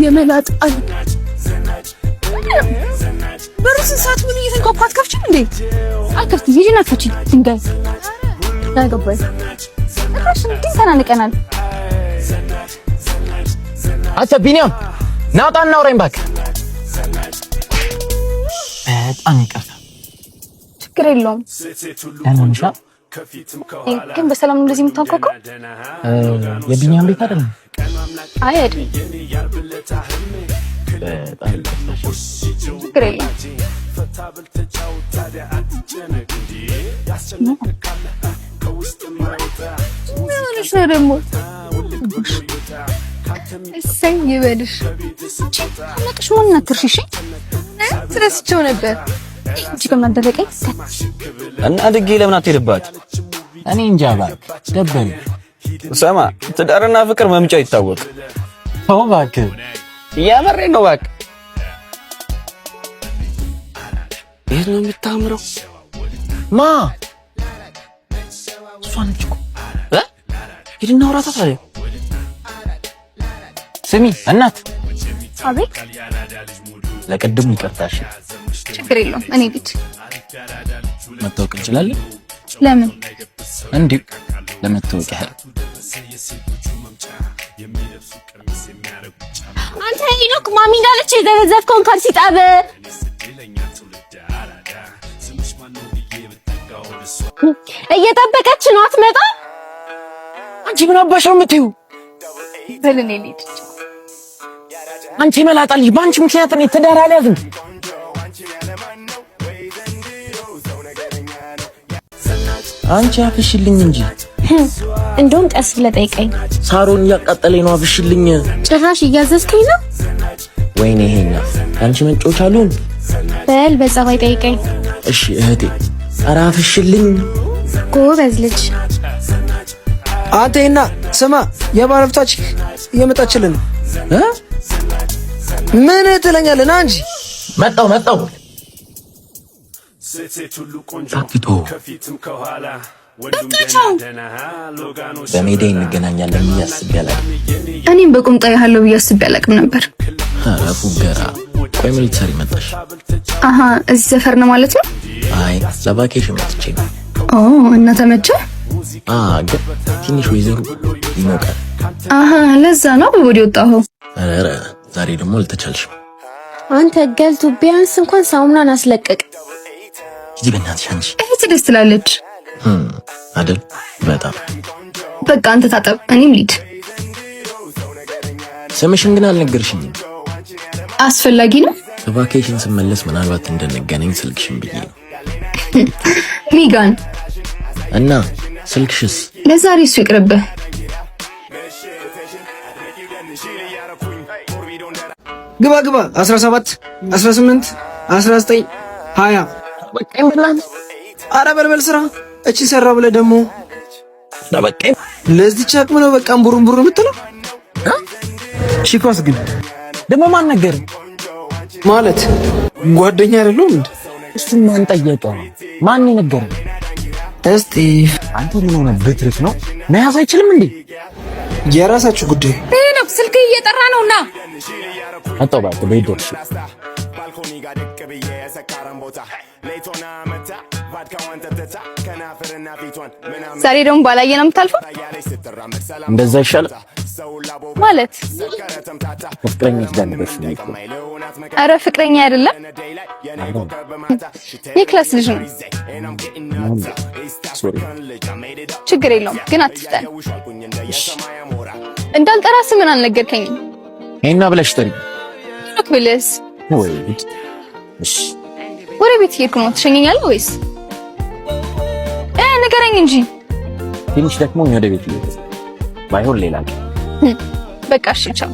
የመላጣ በሩ ስንት ሰዓት ሙሉ እየተንኳኳ አትከፍችም እንዴ? አልከፍትም። ሂጂና ክፈቺ። ድንጋይ ያገባኝ ጭራሽ እንዲህ ተናንቀናል። አንተ ቢኒያም ናውጣ እና አውራኝ እባክህ። በጣም ይቅርታ። ችግር የለውም። ደህና ነሽ? ግን በሰላም ነው እንደዚህ የምታንኳኳው? የቢኒያም ቤት አይደለም? አይ አይደለም። በጣም ይቅርታ። ችግር የለውም። ምን ሆነሽ ነው ደግሞ? እሰይ ይበልሽ። ታላቅሽ መሆኑን አትርሺ እሺ? ረስቼው ነበር። እጅ ከምን አደረቀኝ? እና ድጌ ለምን አትሄድባት? እኔ እንጃ እባክህ ደበረኝ። ሰማ፣ ትዳርና ፍቅር መምጫው ይታወቅ። ተው እባክህ። እያመረኝ ነው እባክህ። የት ነው የምታምረው? ማ እሷ ነች እኮ። እ? ሂድና አውራታ ታዲያ። ስሚ እናት፣ አቤት። ለቅድሙ ይቅርታሽ። ችግር የለውም። እኔ ልጅ መታወቅ እንችላለን? ለምን? እንዲሁ ለመታወቅ ያህል። አንተ ሄኖክ፣ ማሚ እንዳለች የዘፈዘፍከውን ካልሲ ጠብ። እየጠበቀች ነው፣ አትመጣም? አንቺ ምን አባሽ ነው የምትይው? በል እኔ ልሂድ። አንቺ መላጣ ልጅ፣ በአንቺ ምክንያት እኔ ትዳር አልያዝም። አንቺ አፍሽልኝ እንጂ። እንደውም ቀስ ብለህ ጠይቀኝ። ሳሮን እያቃጠለኝ ነው፣ አፍሽልኝ። ጭራሽ እያዘዝከኝ ነው። ወይኔ ይሄኛ አንቺ መጮች አሉን። በል በጸባይ ጠይቀኝ። እሺ እህቴ፣ ኧረ አፍሽልኝ። ጎበዝ ልጅ። አንተ ይና ስማ፣ የባለብታች እየመጣችልን ነው። እ? ምን ትለኛለህ? ና እንጂ። መጣው መጣው። ታክቶ በሜዳ እንገናኛለን ብዬ አስቤ አላውቅም። እኔም በቁምጣ ያህለው ብዬ አስቤ አላውቅም ነበር። ኧረ ፉገራ። ቆይ ምን ልትሰሪ መጣሽ? አሀ፣ እዚህ ሰፈር ነው ማለት ነው? አይ ለ vacation መጥቼ ነው። ኦ፣ እና ተመቸ? አ ግን ትንሽ ወይዘሩ ይሞቃል። አሀ፣ ለዛ ነው በ body ወጣኸው። ኧረ ዛሬ ደግሞ አልተቻልሽም። አንተ ገልቱ፣ ቢያንስ እንኳን ሳሙናን አስለቅቅ። ሂጂ በእናትሽ አንቺ። እህት ደስ ትላለች። አይደል? በጣም። በቃ አንተ ታጠብ፣ እኔም ልሂድ። ስምሽን ግን አልነገርሽኝም። አስፈላጊ ነው? ከ vacation ስመለስ ምናልባት እንድንገናኝ ስልክሽን ብዬ ነው። ሚጋን። እና ስልክሽስ? ለዛሬ እሱ ይቅርብህ። ግባ ግባ። 17፣ 18፣ 19፣ 20። በቃኝ በላን። አረ በልበል ስራ። እቺ ሰራ ብለህ ደግሞ በቃኝ። ለዚች አቅም ነው በቃ ቡሩን ቡሩን የምትለው? ቺኳስ ግን ደግሞ ማን ነገር? ማለት ጓደኛ አይደለም እንዴ? እሱን ማን ጠየቀ? ማን የነገረ? እስቲ አንተ ምን ሆነ ብትርፍ ነው መያዝ አይችልም እንዴ? የራሳችሁ ጉዳይ። ሄኖክ፣ ስልክ እየጠራ ነውና። መጣሁ እባክህ በይ ደርሼ። ዛሬ ደግሞ ባላየ ነው የምታልፈው? እንደዛ ይሻላል። ማለት? ፍቅረኛ ጋር ነበርሽ እኮ። አረ ፍቅረኛ አይደለም፣ የ class ልጅ ነው። Sorry። ችግር የለውም ግን አትፍጠን። እንዳልጠራ ስምን አልነገርከኝም። ይሄና ብለሽ ጥሪ። ሄኖክ ብልስ? ወይ ጉድ። እሺ። ወደ ቤት እየሄድኩ ነው። ትሸኘኛለህ ወይስ? ንገረኝ እንጂ። ትንሽ ደክሞኝ ወደ ቤት እየሄድኩ ባይሆን ሌላ ቀን። በቃ እሺ፣ ቻው።